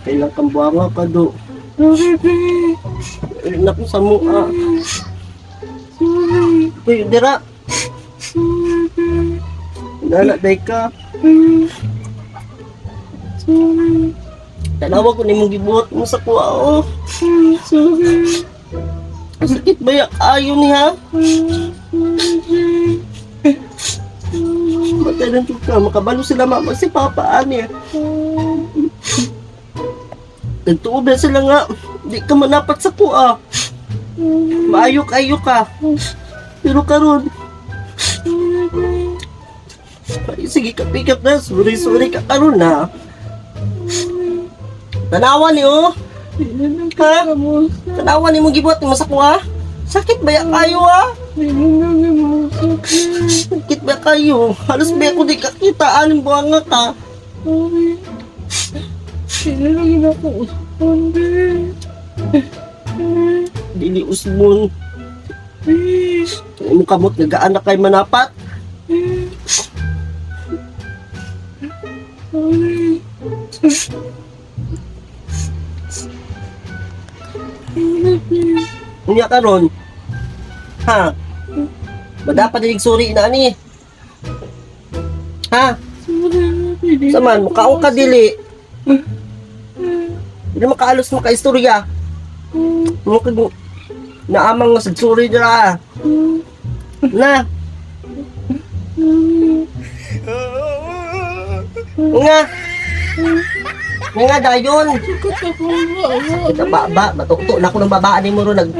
Kailang kang buwanga ka do. Sorry, be. Eh, naku sa mua. Sorry. Uy, dira. Sorry, be. Nala, day ka. Sorry. Tanawa ko nimong gibuhat mo sa kuha, oh. Sorry. Ang sakit ba ya? Ayo ni ha? Sorry, be. Matay lang jud ka. Makabalo sila mama si papa, ani. Nagtuo ba sila nga? Di ka manapat sa kuha. Maayo kayo ka. Pero karon, ay, sige ka, pick up na. Sorry, sorry ka karon na. Tanawa ni oh. Ha? Tanawa ni mo gibuhat nimo sa kuha. Sakit ba ya kayo ah? Sakit ba kayo? Halos ba ako di kakita aning buwanga ka? Sorry. Hindi na lang ako usapon, be. Dili usbon. Please. Imo kamot nga gaan na kay manapat. Sorry. Sorry, please. Unya karon. Ha? Madapat dinig suri na ani. Ha? Sorry, please. Saman mukaon ka dili. Dili makaalos makaistorya. Mo kag naamang nga suri dira. Na. Nga. Nga dayon. Sakit ako, mama. Kita ba ba matukto na ako ng babaan nimo ro nag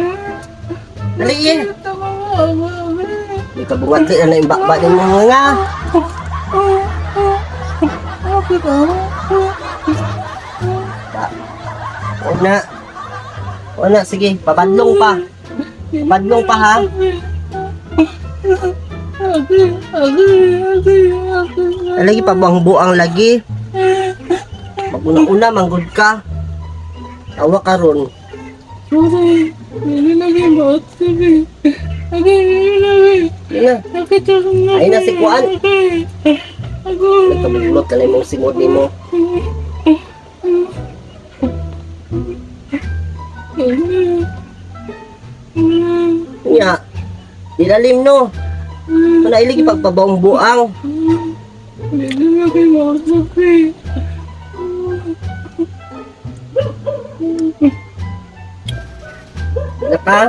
Dali eh. Sakit ako, mama. Di ka bungat di na yung baba nimo nga. Bakit ako? Una. Una, sige, pabadlong pa. Pabadlong pa ha. Ate, ate, ate, ate. Lagi pa buang buang lagi. Pag una-una, manggod ka. Tawa ka ron. Sorry, hindi lagi maot sabi. Ate, hindi lagi. Yun na. Sakit ako nga. Ay, na si Kuan. Ako. Nagkabulot ka na yung singod nimo. Nya. Dilalim no. Ito na iligi pagpabaong buang. Hindi lagi maot sabi. Ano ka?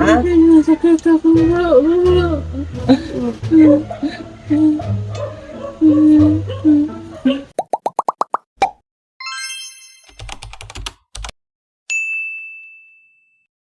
Ha? Sakit ako nga.